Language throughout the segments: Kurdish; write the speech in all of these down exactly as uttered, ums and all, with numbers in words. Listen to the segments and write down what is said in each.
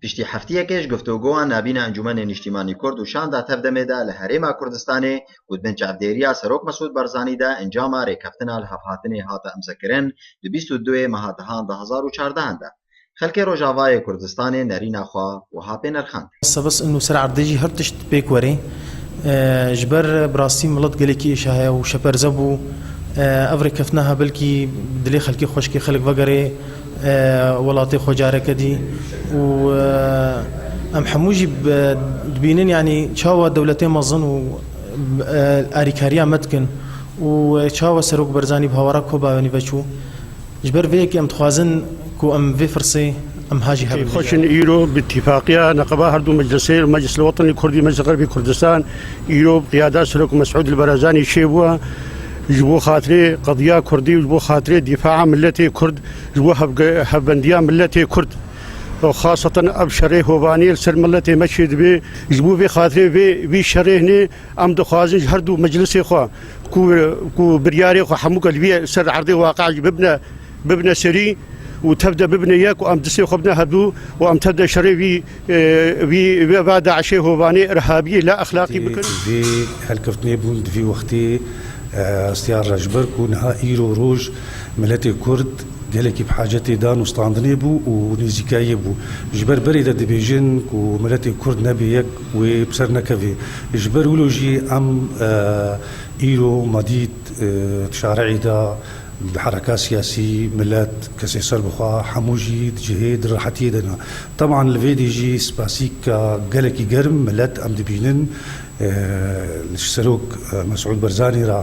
Piştî heftiyekê ji guftûgoya nabîna Encûmenê Niştîmanî Kurd û şanda Tevdemê de li Herêma Kurdistanê ku di bin çavdêriya Serok Mesûd Barzanî de encama rêkeftina lihevhatinê hate imzekirin di bîst û duyê meha dehan du hezar û çardehan de, xelkê Rojavayê Kurdistanê nerîna xwe wiha pê nirxand. Sebes inu ser erdê jî her tişt pêk werê. E, ji ber bi rastî milet gelekî êşa heye û şeperze bû. E, ev rêkeftina he belkî dilê xelkê xweşkê xelk vegerê, e, welatê xwe careke dî. Û, e, em hemû jî bi-, dibînin, yanî çawa dewletê mezin û, e, arîkariya me dikin û çawa Serok Barzanî bi hawara Koba wenî veçû. Ji ber vê yekê em dixwazin ku em vê firsê em ha jî hebin. Xweş in îro bi tîfaqiya neqeba her du meclisê, Meclis Wetanî Kurdî, Meclis Xerbî Kurdistan, îro bi qiyada Serok Mesûd Barzanî çêbûye. Ji bo xatirê qediya Kurdî û ji bo xatirê dîfaa miletê Kurd, ji bo hevge-, hevbendiya miletê Kurd. Û xaseten ev şerê hovanî li ser miletê me çêdibe. Ji bo vê xatirê vê, vî şerê hinê em dixwazin ji her du meclisê xwe ku, ku biryarê xwe hemû ke li vî ser erdê waqe jî bibine, bibine serî û tev de bibine yek û em distê xwe bidine hevdû û em tev de şerê vî, e, vî, vê va DAIŞê hovanê irhabiyê la exlaqî bikin. Vê helkeftinê bûn di vî wextê, e, rastiyar re ji ber ku niha îro roj miletê Kurd gelekî bi hacetê dan û standinê bû û nêzîkayiyê bû. Ji ber berê de dibêjin ku miletê Kurd nebê yek wê bi ser nekevê. Ji ber wilo jî em, e, îro me dît, e, di şareî de bi hereka siyasî, milet, kesê serbixwe, hemû jî di cihê di rehetiyê de ne. Teban li vê dê jî spasîka gelekî germ milet em dibînin, e, li Serok, e, Mesûd Barzanî re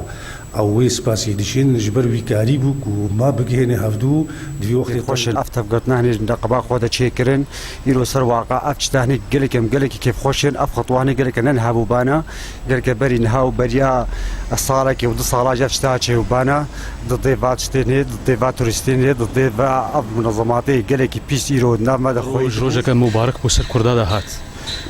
ew wê spasî dişîn, ji ber wî karî bû ku me bigihêne hevdû di vî wextê. Xweş in. Ev tevgirtina hinî neqeba xwe de çêkirin. Îro ser waqa ev tişta hinî gelek em gelekî kêfxweş in. Ev xetwa hinî gelek ne niha bû bana. Gelek berî niha û beriya salekê û du sala jî ev tişta çêbû bana. Di dê va tiştê nê, di dê va turîstê nê, di dê va ev munezematê gelekî pîs îro nav me de xwe. Roj rojeke mubarek bo ser Kurda de hat.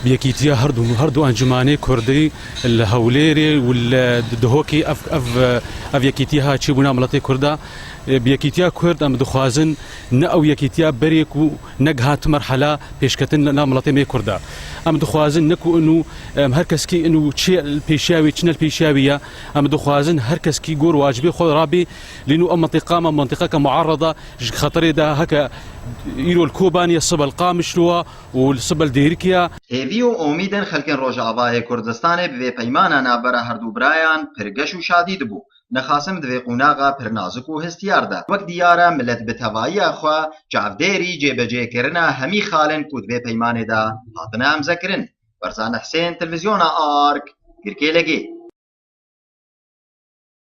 Bi yekîtiya her du, her du encûmanê Kurdî li Hewlêrê û li Dihokê ev, ev, ev yekîtiya ha çêbûna miletê Kurda. Bi yekîtiya Kurd em dixwazin ne ew yekîtiya berê ku negihat merhela pêşketin li nav miletê me Kurda. Em dixwazin ne ku inu, em, her keskî inu çi li pêşiya wî, çi ne li pêşiya wî ye. Em dixwazin her keskî gor wacibê xwe rabê. Lê nû ev mentiqa me, mentiqeke muarreda ji xeterê de heke îro li Kobanê ye, sibe li Qamişlo ye û li sibe li Dêrikê ye. Hêvî û omîdên xelkên Rojavayê Kurdistanê bi vê peymana navbera her du birayan pir geş û şadî dibû. Nexasim di vê qonaxa pir nazik û hestiyar de. Wek diyar e, milet bi tevahiya xwe çavdêrî cêbecêkirina hemî xalên ku di vê peymanê de hatine emzekirin. Berzan Husên, Televîzyona Ark, Girkêlegê.